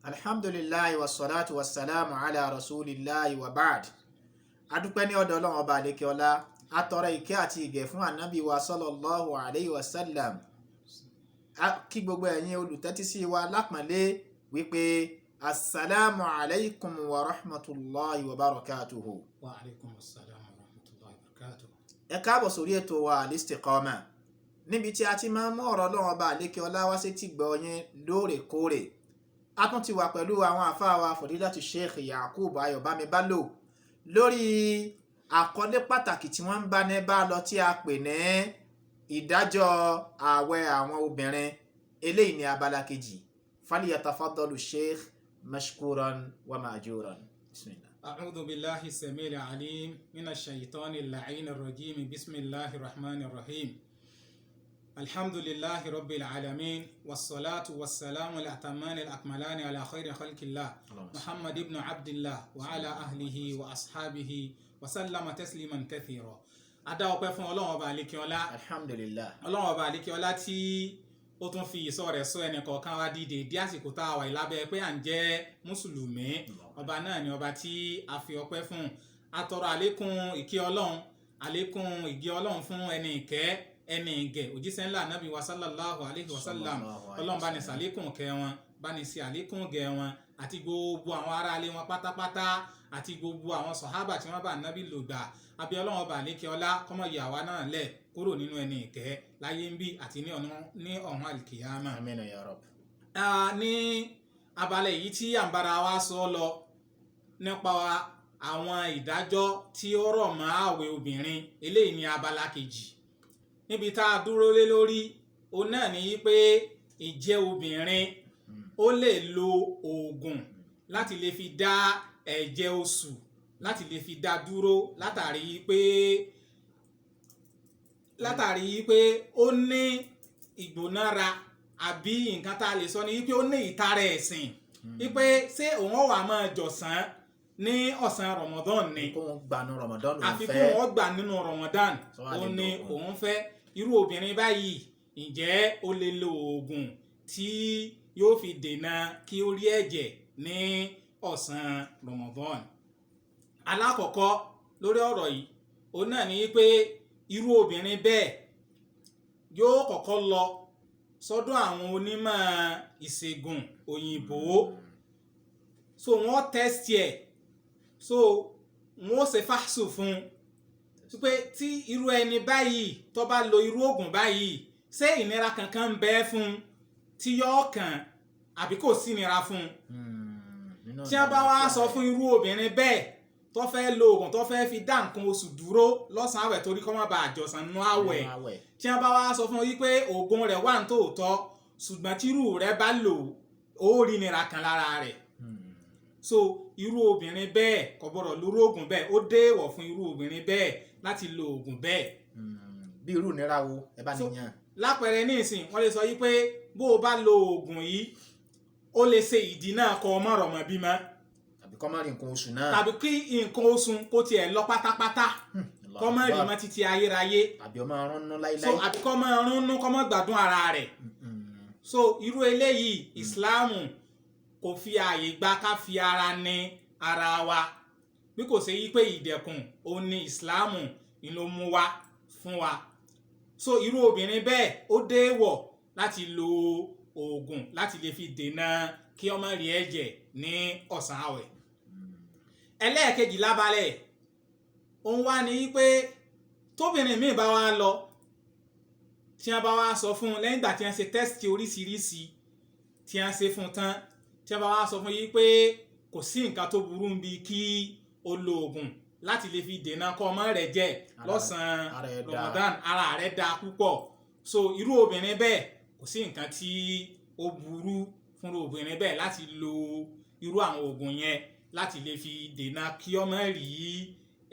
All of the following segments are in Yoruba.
Alhamdulillahi wassalatu wassalamu ala rasulillahi wa ba'd. Adúpẹ́ ní ọ̀dọ̀ Ọlọ́run ọba àlékè ọlá, atọrọ ìkẹ́ àti ìgẹ̀ fún ànábì wa sallallahu alayhi wa sallam. Kí gbogbo ẹ̀yin olùtẹ́tísí wa lápọ̀nlé wípé assalamu alaykum wa rahmatulahi wa barakatuhu. Wa alaikum assalam wa rahmatullahi wa barakatuh. Ẹ káàbọ̀ sórí ètò wa Al-Istiqama, níbi tí a ti máa ń mú ọ̀rọ̀ Ọlọ́run ọba àlékè ọlá wá sétí gbọ́ yín lóòrèkóòrè. A tún ti wà pẹ̀lú àwọn àfáà wa Fadilatu Sheikh Yakub Ayọ̀bámi Bello lórí àkọlé pàtàkì tí wọ́n ń bá ní bá lọ tí a pè ní ìdájọ́ ààwẹ̀ àwọn obìnrin. Eléyìí ní abala kejì. Falyatafaddalu Sheikh mashkuran wa ma'juran. Bismillah. أعوذ بالله السميع العليم من الشيطان اللعين الرجيم. بسم الله الرحمن الرحيم. الحمد لله رب العالمين، والصلاة والسلام الأتمان الأكملان على خير خلق الله محمد بن عبد الله وعلى أهله وأصحابه وسلم تسليما كثيرا. A dá ọpẹ́ fún Ọlọ́run ọba àlékè ọlá. Alhamdulillah. Ọlọ́run ọba àlékè ọlá tí ó tún fi ìṣọ́ rẹ̀ sọ ẹnì kọ̀ọ̀kan wá dìde dí àsìkò tá a wà yìí lábẹ́ pé à ń jẹ́ mùsùlùmí. Ọba náà ni ọba tí a fi ọpẹ́ fún. A tọrọ àlékún ìkẹ́ Ọlọ́run, àlékún ìgẹ́ Ọlọ́run fún ẹni ìkẹ́, ẹni ìgẹ̀, òjíṣẹ́ ńlá Ànábì wa sallallahu alayhi wa sallam. Sallallahu alayhi Ọlọ́run bá ní wa sallam. Ṣàlékún kẹ́ wọn, bá ní ṣe àlékún gẹ̀ wọn àti gbogbo àwọn aráalé wọn pátápátá àti gbogbo àwọn sọ̀hábà tí wọ́n bá Ànábì lò gbà. Àbí Ọlọ́run ọba àlékè ọlá kọ́mọ yà wá náà lẹ̀ kúrò nínú ẹni ìkẹ́ láyé ń bí àti ní ọ̀run àlìkìyámà. Amina ya Rabb. Ní abala èyí tí à ń bára wa sọ lọ nípa àwọn ìdájọ́ tí ó rọ̀ mọ́ ààwẹ̀ obìnrin, eléyìí ní abala kejì. Níbi tá a dúró lé lórí òun náà ní pé ìjẹ́ obìnrin ó lè lo oògùn láti lè fi dá ẹ̀jẹ̀ oṣù, láti lè fi dá dúró, látàrí pé ó ní ìgbónára, àbí nǹkan tá a lè sọ ni wípé ó ní ìtara ẹ̀sìn, wípé ṣé òun ó wá máa jọ̀sán ní ọ̀sán Ramadan ni? Kó wọn gbà nínú Ramadan lòun àfi fẹ́. Kó wọn gbà nínú Ramadan. Sọ wá lè òun ni lo oògùn. Òun fẹ́ irú obìnrin báyìí, ǹjẹ́ ó lè lo oògùn tí yóò fi dènà kí ó rí ẹ̀jẹ̀ ní ọ̀sán Ramadan? Alákọ̀ọ́kọ́ lórí ọ̀rọ̀ yìí, òun náà ni pé irú obìnrin bẹ́ẹ̀ yóò kọ́kọ́ lọ sọ́dọ̀ àwọn onímọ̀ ìṣègùn òyìnbó. So wọ́n test ẹ̀, so wọ́n ṣe fáṣù fún un pé tí irú ẹni báyìí tó bá lo irú oògùn báyìí, ṣé ìnira kankan ń bẹ fún un tí yóò kàn àbí kò sí ìnira fún un? Nínú Tí wọ́n bá wá ìlànà sọ fún irú obìnrin bẹ́ẹ̀ tó fẹ́ lo oògùn tó fẹ́ fi dá nǹkan oṣù dúró lọ́sàn-án àwẹ̀ torí kó má bàa jọ̀sán nínú àwẹ̀, nínú àwẹ̀. Tí wọ́n bá wá sọ fún un wípé oògùn rẹ̀ wà ní tòótọ́, ṣùgbọ́n tírú rẹ̀ bá lò ó, rí ìnira kan lára rẹ̀, so irú obìnrin bẹ́ẹ̀ kò gbọ́dọ̀ lórú oògùn bẹ́ẹ̀. Ó déèwọ̀ fún irú obìnrin bẹ́ẹ̀ láti lo oògùn bẹ́ẹ̀. Bí irú ìnira wo ẹ bá So, nìyẹn? Lápẹẹrẹ ní ìsìn, wọ́n lè sọ yí pé bó o bá lo oògùn yìí, ó lè ṣe ìdínà kọ ọmọ rọmọ bímọ. Tàbí kọ́ má rí nǹkan oṣù náà. Tàbí kí nǹkan oṣù kó tiẹ̀ lọ pátápátá, kó má rí mọ́ títí ayérayé. Tàbí ọmọ arúnú So láíláí. àbí kó máa rúnú, kó má gbádùn ara rẹ̀. So irú eléyìí, ìsìláàmù kò fi ààyè gba ká fi ara ní ara wa, bí kò ṣe yí pé ìdẹ̀kùn òun ni ìsìláàmù ni ló mú wá fún wa. So irú obìnrin bẹ́ẹ̀, ó déèwọ̀ láti lo oògùn láti lè fi dènà kí ó má rí ẹ̀jẹ̀ ní ọ̀sán àwẹ̀. Ẹlẹ́ẹ̀kejì lábalẹ̀ òun wá ní pé tóbìnrin míì bá wá lọ, tí wọ́n bá wá sọ fún un lẹ́yìn ìgbà tí wọ́n ṣe test oríṣiríṣi tí wọ́n ṣe fún un tán, tí wọ́n bá wá sọ fún yín pé kò sí nǹkan tó burú níbi kí o lo oògùn láti lè fi dènà kọ́ ọmọ rẹ̀ jẹ́ lọ́sàn-án ara ẹ̀ dáa. Ramadan, ara rẹ̀ dáa púpọ̀. So irú obìnrin bẹ́ẹ̀, kò sí nǹkan tí ó burú fún irú obìnrin bẹ́ẹ̀ láti lo irú àwọn oògùn yẹn láti lè fi dènà kí ọmọ rí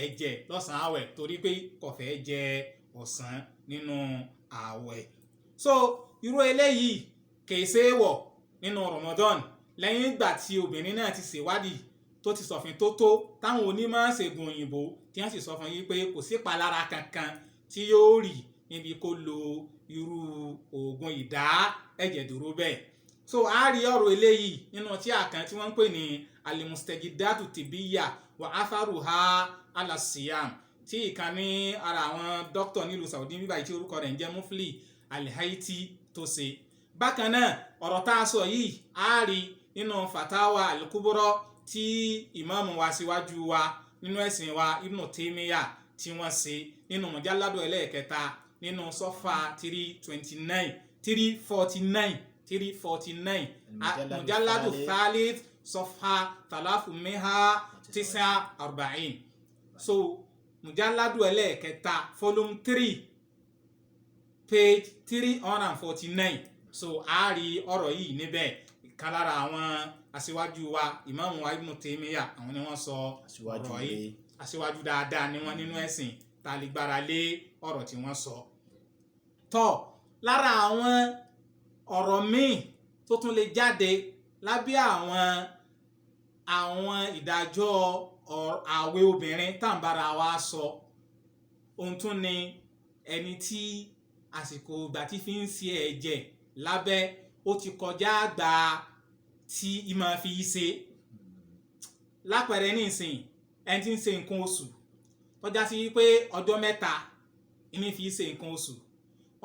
ẹ̀jẹ̀ lọ́sàn-án àwẹ̀, torí pé kò fẹ́ jẹ ọ̀sán nínú ààwẹ̀. So irú eléyìí kìí ṣe é wọ̀ nínú Ramadan, lẹ́yìn ìgbà tí obìnrin náà ti ṣèwádìí tó ti sọ̀fin tó tó táwọn onímọ̀ ṣègùn òyìnbó tí wọ́n sì sọ fún yín pé kò sí ìpalára kankan tí yóò rí níbi kó lo irú oògùn ìdá ẹ̀jẹ̀ dúró bẹ́ẹ̀. So a rí ọ̀rọ̀ eléyìí nínú tí àkàn tí wọ́n ń pè ní alimustegidatu tibiya wa atharuha alasiyam, tí ìkan ní ara àwọn dókítà nílùú Saudi bíbáyìí tí orúkọ rẹ̀ ń jẹ́ Mufli Alihaiti tó ṣe. Bákan náà, ọ̀rọ̀ tá a sọ yìí, a rí nínú fatawa alukuburo tí ìmáàmù wa síwájú wa nínú ẹ̀sìn wa, Ibn Taymiyyah, tí wọ́n ṣe nínú mọ̀jáládò ẹlẹ́ẹ̀kẹta, nínú sọ́fà 329, 349, 349, mọ̀jáládò thalith, sọ́fà 349. So mọ̀jáládò ẹlẹ́ẹ̀kẹta, volume 3, page 349. So a rí ọ̀rọ̀ yìí níbẹ̀. Ìkan lára àwọn aṣíwájú wa, ìmáàmù wa Ibn Taymiyyah, àwọn ni wọ́n sọ ọ̀rọ̀ yìí. Aṣíwájú dáadáa ni wọ́n nínú ẹ̀sìn, tá a lè gbára lé ọ̀rọ̀ tí wọ́n sọ. Tọ́ lára àwọn ọ̀rọ̀ míì tó tún lè jáde lábẹ́ àwọn ìdájọ́ àwẹ̀ obìnrin tá à ń bára wa sọ, ohun tún ni ẹni tí àsìkò ìgbà tí fi ń ṣe ẹ̀jẹ̀ lábẹ́ ó ti kọjá àgbà tí ìmọ̀ fi ṣe. Lápẹẹrẹ nísìn, ẹni tí ń ṣe nǹkan oṣù tó já sí pé ọjọ́ 3 ìní fi ṣe nǹkan oṣù,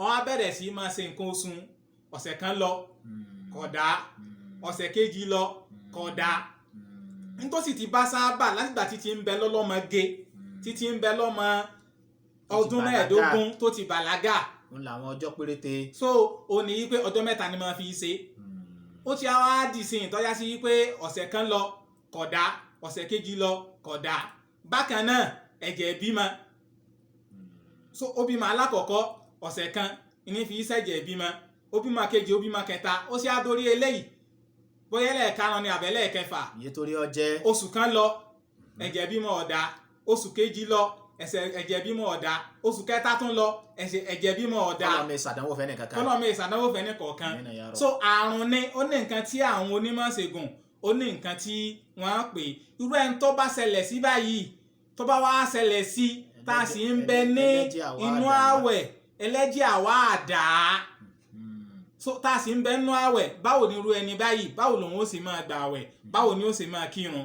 ó wá bẹ̀rẹ̀ sí máa ṣe nǹkan oṣù, ọ̀sẹ̀ kan lọ kódà, ọ̀sẹ̀ kejì lọ kódà, nítòsí ti bá sábà látìgbà títí ń bẹ lọ́lọ́mọge, títí ń bẹ lọ́mọ ọdún 25 tó ti bàlágà, ń làwọn ọjọ́ péréte. So ó ní wípé ọjọ́ 3 ni máa fi ṣe. Ó ti wá dì sí ìtọ́já sí wípé ọ̀sẹ̀ kan lọ kódà, ọ̀sẹ̀ kejì lọ kódà. Bákan náà, ẹ̀jẹ̀ bímọ. So ó bímọ alákọ̀ọ́kọ́, ọ̀sẹ̀ kan ní fi ṣẹ̀jẹ̀ bímọ, ó bímọ kejì, ó bímọ kẹta, ó sì á dórí eléyìí, bóyá ẹlẹ́ẹ̀karùn ni àbẹ́lẹ̀ kẹfà, iye torí ọjẹ́, oṣù kan lọ, ẹ̀jẹ̀ bímọ ọ̀dà, oṣù kejì lọ, ẹ̀jẹ̀ bímọ ọ̀dà, oṣù kẹta tún lọ, ẹ̀jẹ̀ bímọ ọ̀dà. Kọ́lọ́mọ ìsàdánwò fẹ́ nìkankan. Kọ́lọ́mọ ìsàdánwò fẹ́ nìkọ̀ọ̀kan. So àrùn ni ó ní nǹkan tí àwọn onímọ̀ ṣègùn, ó ní nǹkan tí wọ́n á pè irú ẹni tó bá ṣẹlẹ̀ sí báyìí, tó bá wá ṣẹlẹ̀ sí tá a sì ń bẹ ní inú àwẹ̀, ẹlẹ́jẹ̀ àwa àdá, so tá a sì ń bẹ nínú àwẹ̀, báwo ni irú ẹni báyìí, báwo lòun ó sì máa gbà àwẹ̀, báwo ni ó sì máa kírun?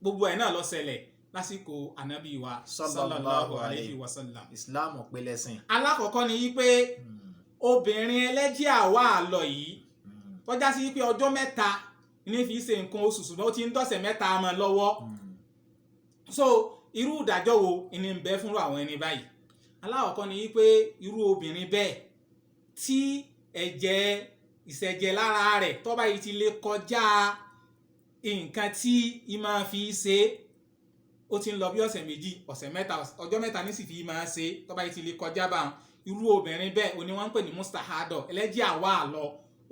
Gbogbo ẹ̀ náà ló ṣẹlẹ̀ lásìkò ànábì wa sallallahu alayhi wa sallam. Islam pé lẹ́sìn. Alákọ̀ọ́kọ́ ni wípé obìnrin ẹlẹ́jẹ̀ àwa àlọ́ yìí, tọ́já sí wípé ọjọ́ 3 ní fi ṣe nǹkan oṣù, ṣùgbọ́n ó ti ń dọ̀sẹ̀ 3 mọ́ lọ́wọ́. So irú ìdájọ́ wo ni ń bẹ fúnra àwọn ẹni báyìí? Alákọ̀ọ́kọ́ ni wípé irú obìnrin bẹ́ẹ̀ tí ẹ̀jẹ̀ ìṣẹ̀jẹ̀ lára rẹ̀ tó bá yìí ti lè kọjá nǹkan tí i máa fi ṣe, ó ti ń lọ bí ọ̀sẹ̀ 2, ọ̀sẹ̀ 3, ọjọ́ 3 ní sì fi máa ṣe, tó bá yìí ti lè kọjá bá irú obìnrin bẹ́ẹ̀, òní wọ́n ń pè ní mustahadọ, ẹlẹ́jẹ̀ àwa àlọ́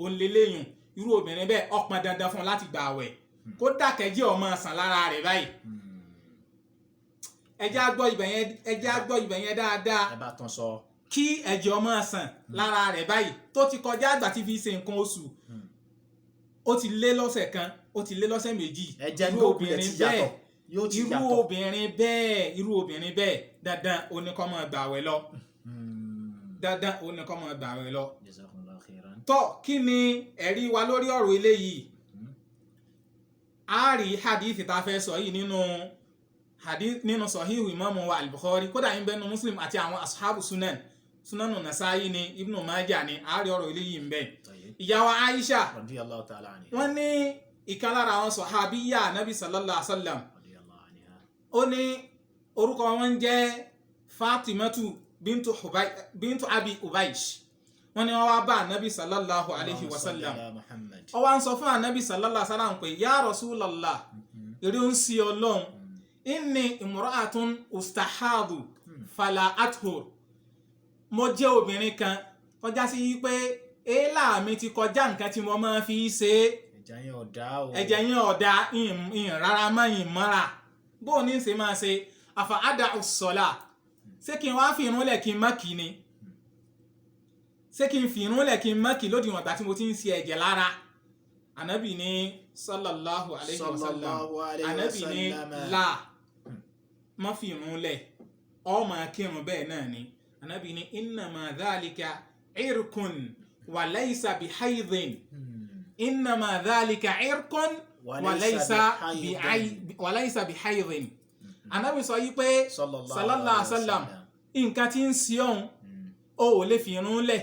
òǹlẹ́lẹ́yìn. Irú obìnrin bẹ́ẹ̀, ó pọn dandan fún un láti gbà àwẹ̀, kódà kẹ́jẹ́ ó máa sàn lára rẹ̀ báyìí. Ẹjẹ́ á gbọ́ ibẹ̀ yẹn, ẹjẹ́ á gbọ́ ibẹ̀ yẹn dáadáa. Ẹ bá tún sọ. Kí ẹ̀jẹ̀ ó máa sàn lára rẹ̀ báyìí tó ti kọjá àgbà tí fi ṣe nǹkan oṣù, ó ti lé lọ́sẹ̀ kan, ó ti lé lọ́sẹ̀ 2. Ẹ̀jẹ̀ ní obìnrin bẹ́ẹ̀, irú obìnrin bẹ́ẹ̀, irú obìnrin bẹ́ẹ̀, dandan ó ní kó máa gbààwẹ̀ lọ. Dandan ó ní kó máa gbààwẹ̀ lọ. Tọ́, kí ni ẹ̀rí wa lórí ọ̀rọ̀ eléyìí? A rí hadithi tá a fẹ́ sọ yìí nínú hadith nínú Sahihu Imamu wa al-Bukhari, kódà ń bẹnu Muslim àti àwọn ashabu sunan, sunanu Nasa'i ni, Ibnu Majah ni, a rí ọ̀rọ̀ eléyìí ń bẹ. Ìyá wa Aisha, wọ́n ní ìkan lára àwọn sọ̀hábíyà nabi sallallahu alaihi wasallam, ó ní orúkọ wọn ń jẹ́ Fatimatu bintu Abi Ubaish. Wọ́n ní wọ́n wá bá anabi sallallahu alaihi wasallam, ó wá ń sọ fún anabi sallallahu alaihi wasallam pé ya Rasulallah, eré ń sí Ọlọ́run, inni imra'atun ustahadu fala athur. Mo jẹ́ obìnrin kan kọjá sí pé éèlà mi ti kọjá nǹkan tí mo máa fi ṣe. Ẹ̀jẹ̀ yẹn ọ̀dà, ìhìn rárá mọ́, ìhìn mọ́ra, bó o ní ṣe máa ṣe? Àfà àdà ọ̀sọ̀là, ṣé kí n wá fi irun lẹ̀ kí n má kí ni? Ṣé kí n fi irun lẹ̀ kí n má kí lódiwọ̀n ìgbà tí mo ti ń ṣe ẹ̀jẹ̀ lára? Ànábì ní sallallahu alayhi wa sallam, ànábì ní là má fi irun lẹ̀, ó máa kírun bẹ́ẹ̀ náà ni. Ànábì ní innama dhalika irkun wa laysa bihaidhin. Innama dhalika irqun walaysa bihaydin. Anabi sọ yìí pé, sallallahu alaihi wasallam, nǹkan tí ń ṣe ọ̀hún, o ò lè fi irun lẹ̀,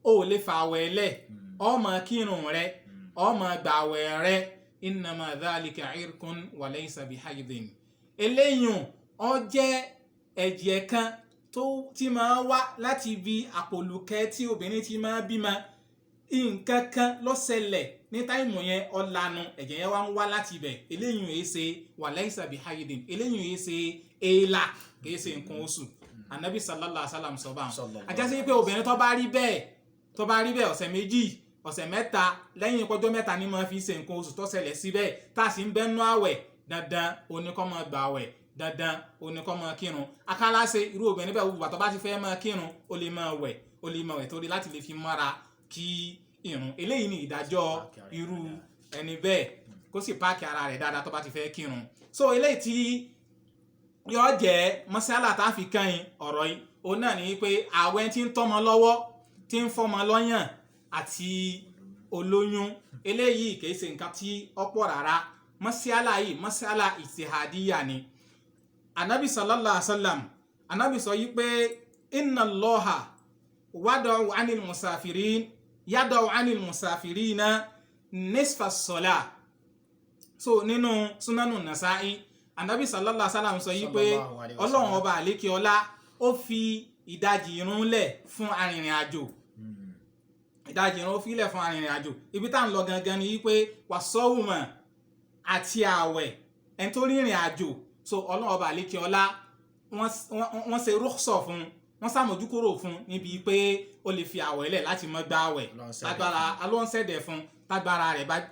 o ò lè fàwẹ̀ lẹ̀, ó máa kírun rẹ, ó máa gbàwẹ̀ rẹ. Innama dhalika irqun walaysa bihaydin. Eléyìí ó jẹ́ ẹ̀jẹ̀ kan tó ti máa wá láti ibi àpòlùkẹ́ tí obìnrin ti máa bímọ. Nǹkan kan ló ṣẹlẹ̀ ní time yẹn, ó lanu, ẹ̀jẹ̀ yẹn wá ń wá láti ibẹ̀. Eléyìí èé ṣe walaysa bihaydin, eléyìí èé ṣe èèlà, kìí ṣe nǹkan oṣù. Anabi sallallahu alaihi wasallam sọ báwọn. Àjẹsí pé obìnrin tó bá rí bẹ́ẹ̀, tó bá rí bẹ́ẹ̀ ọ̀sẹ̀ 2, ọ̀sẹ̀ 3, lẹ́yìn ọjọ́ 3 ni máa fi ṣe nǹkan oṣù, tó ṣẹlẹ̀ síbẹ̀, tá a sì ń bẹ́nu àwẹ̀, dandan oní kó máa gbà àwẹ̀, dandan oní kó máa kírun. Akálàṣe irú obìnrin bẹ́ẹ̀, gbogbo àtọ́ bá ti fẹ́ máa kírun, ó lè máa wẹ̀, ó lè máa wẹ̀ torí láti lè fi mọ́ra kí irun. Eléyìí ni ìdájọ́ irú ẹni bẹ́ẹ̀, kó sì páàkì ara rẹ̀ dáadáa tó bá ti fẹ́ kírun. So eléyìí tí yóò jẹ́ mọ́sálà tá a fi kàn yín ọ̀rọ̀ yìí, òun náà ní pé àwẹ̀ tí ń tọ́mọ lọ́wọ́, tí ń fọ́mọ lọ́yàn àti olóyún, eléyìí kìí ṣe nǹkan tí ó pọ̀ rárá. Mọ́sálà yìí, mọ́sálà ìtìhàdíyà ni. Anabi sallallahu alaihi wa sallam, anabi sọ yìí pé inna Allaha wada'u anil musafirin, yada'u anil musafirina nisfa as-salah. So nínú Sunanu Nasa'i, anabi sallallahu alaihi wa sallam sọ yìí pé Sallallahu alaihi wa sallam. Ọlọ́run ọba àlékè ọlá, ó fi ìdajì irun lẹ̀ fún arìnrìn àjò. Ìdajì irun ó fi lẹ̀ fún arìnrìn àjò. Ibi tá à ń lọ gangan ni wípé wàsọ́wùmọ̀ àti ààwẹ̀ ẹni tó rìnrìn àjò. So Ọlọ́run ọba àlékè ọlá, wọ́n ṣe rúkṣọ̀ fún, wọ́n ṣàmójúkúrò fún níbi pé ó lè fi àwẹ̀ lẹ̀ láti má gba àwẹ̀. Ọlọ́run ṣẹ̀dẹ̀. Tágbára alóńsẹ̀dẹ̀ fún,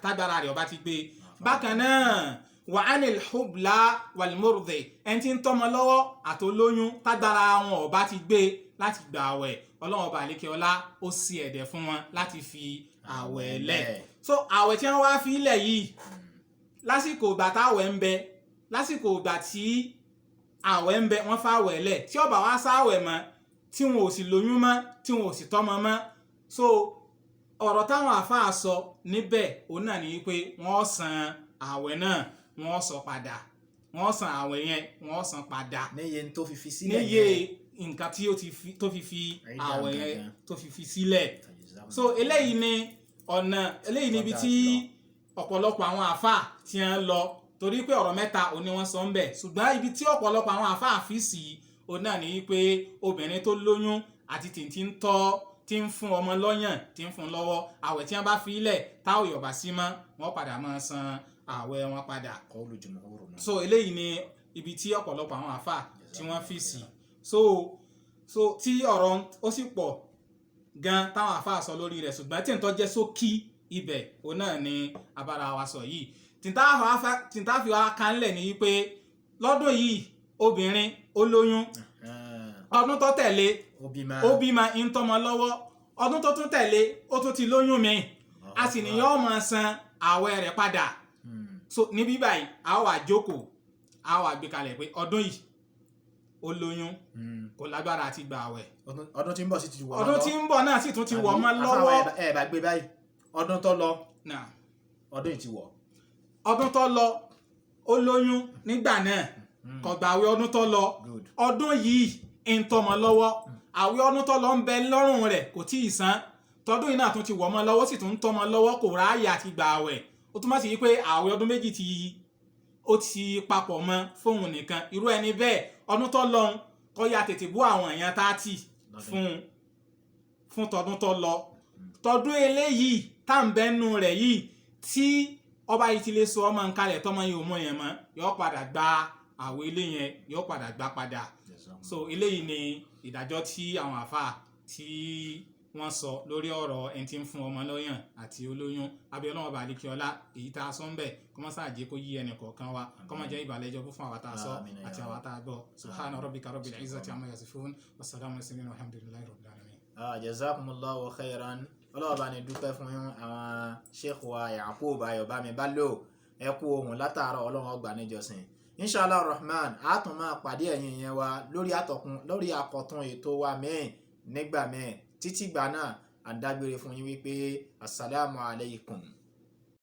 tágbára rẹ̀ ọba ti gbé. Bákan náà, wa anil hubla walmurdi, ẹni tí ń tọ́mọ lọ́wọ́ àtolóyún, tágbára wọn ọba ti gbé láti gbà àwẹ̀, Ọlọ́run ọba àlékè ọlá ó sì ẹ̀dẹ̀ fún wọn láti fi àwẹ̀ lẹ̀. So àwẹ̀ tí wọ́n wá fi lẹ̀ yìí, lásìkò ìgbà táwẹ̀ ń bẹ, lásìkò ìgbà tí àwẹ̀ ń bẹ, wọ́n fàwẹ̀ lẹ̀. Tí ó bá wá sáwẹ̀ mọ́, tí wọn ò sì lóyún mọ́, tí wọn ò sì tọ́mọ mọ́, so ọ̀rọ̀ táwọn àáfàá sọ níbẹ̀, òun náà ni wípé wọ́n san àwẹ̀ náà, wọ́n san padà, wọ́n san àwẹ̀ yẹn, wọ́n san padà. Níye tó fi fi sílẹ̀. Níye nǹkan tí ó ti fi tó fi fi Ẹ̀rí dá àwẹ̀ yẹn gangan. tó fi fi sílẹ̀. So eléyìí ni ọ̀nà, eléyìí níbi Tó dáa tí jùlọ. ọ̀pọ̀lọpọ̀ àwọn àáfàá tí wọ́n lọ, torí pé ọ̀rọ̀ mẹ́ta òun ni wọ́n sọ ń bẹ̀. Ṣùgbọ́n ibi tí ọ̀pọ̀lọpọ̀ àwọn àáfàá fi sí, òun náà ní pé obìnrin tó lóyún àti tìǹtì ń tọ́, tí ń fún ọmọ lọ́yàn, tí ń fún lọ́wọ́, àwẹ̀ tí wọ́n bá fi lẹ̀, táwọn yọ̀bà sí mọ́, wọ́n padà máa san àwẹ̀ wọn padà. Qawlu jumhur náà. So eléyìí ni ibi tí ọ̀pọ̀lọpọ̀ àwọn àáfàá tí wọ́n fi sí. So tí ọ̀rọ̀ ó sì pọ̀ gan táwọn àáfàá sọ lórí rẹ̀, ṣùgbọ́n tí n tó jẹ́ sókí ibẹ̀, òun náà ni abára wa sọ yìí. Tìǹtà fi wá kánlẹ̀ ní wípé lọ́dún yìí, obìnrin ó lóyún, ọdún tó tẹ̀lé, ó bímọ, ó bímọ, ń tọ́mọ lọ́wọ́. Ọdún tó tún tẹ̀lé, ó tún ti lóyún mi, a sì ní yóò máa san àwẹ̀ rẹ̀ padà. So níbí báyìí, a wà jókòó, a wà gbé kalẹ̀ pé ọdún yìí ó lóyún, kò lágbára àti gbà àwẹ̀. Ọdún tí ń bọ̀ sì ti wọ̀. Ọdún tí ń bọ̀ náà sì tún ti wọ̀ mọ́ lọ́wọ́. Ẹ bá gbé báyìí, ọdún tó lọ, Náà. ọdún yìí ti wọ̀. Ọdún tó lọ, ó lóyún nígbà náà, kò gbà àwẹ̀ ọdún tó lọ. Good. Ọdún yìí ń tọmọ lọ́wọ́, àwẹ̀ ọdún tó lọ ń bẹ lọ́rùn rẹ̀, kò tí ì san. Tọdún yìí náà tún ti wọ̀ mọ́ lọ́wọ́, sì tún ń tọmọ lọ́wọ́, kò ráàyè àti gbà àwẹ̀. Ó túmọ̀ sí pé àwẹ̀ ọdún 2 ti ó ti papọ̀ mọ́ fóun nìkan. Irú ẹni bẹ́ẹ̀, ọdún tó lọ kó yá tètè bú àwọn èèyàn 30 fún tọdún tó lọ. Tọdún eléyìí tá à ń bẹ́nu rẹ̀ yìí, tí ọba yìí ti lè sọ ọmọ nkalẹ̀, tọmọ yìí ò mọ yẹn mọ́, yóò padà gba àwẹ̀ ilé yẹn, yóò padà gbà padà. So eléyìí ni ìdájọ́ tí àwọn àáfàá tí wọ́n sọ lórí ọ̀rọ̀ ẹni tí ń fún ọmọ lọ́yàn àti olóyún. Abẹ́ Ọlọ́run ọba àdìkíọ́lá, èyí tá a sọ ń bẹ̀, kó má sáà jẹ́ kó yí ẹnì kọ̀ọ̀kan wa, kó má jẹ́ ìbàlẹ́jọ́ fún àwa tá a sọ Àmín ya àti Rabb. àwa tá a gbọ́. Subhana rabbika rabbil izzati amma yasifun, wasalaamu alaykum, alhamdulillahi rabbil alamin. Ah, jazakumullahu khairan. Ọlọ́wọ́ bá ní dúpẹ́ fún àwọn sheikh wa Yakub Ayọ̀bámi Bello. Ẹ kú ohun látàárọ̀, Ọlọ́run ọgbà níjọsìn. Inshallah rahman, a tún máa pàdé ẹ̀yin yẹn wa lórí àtọ̀kùn, lórí àkọ́tún ètò wa míì nígbà míì. Títí gbà náà, à ń dágbére fún yín wípé asalaamu alaykum.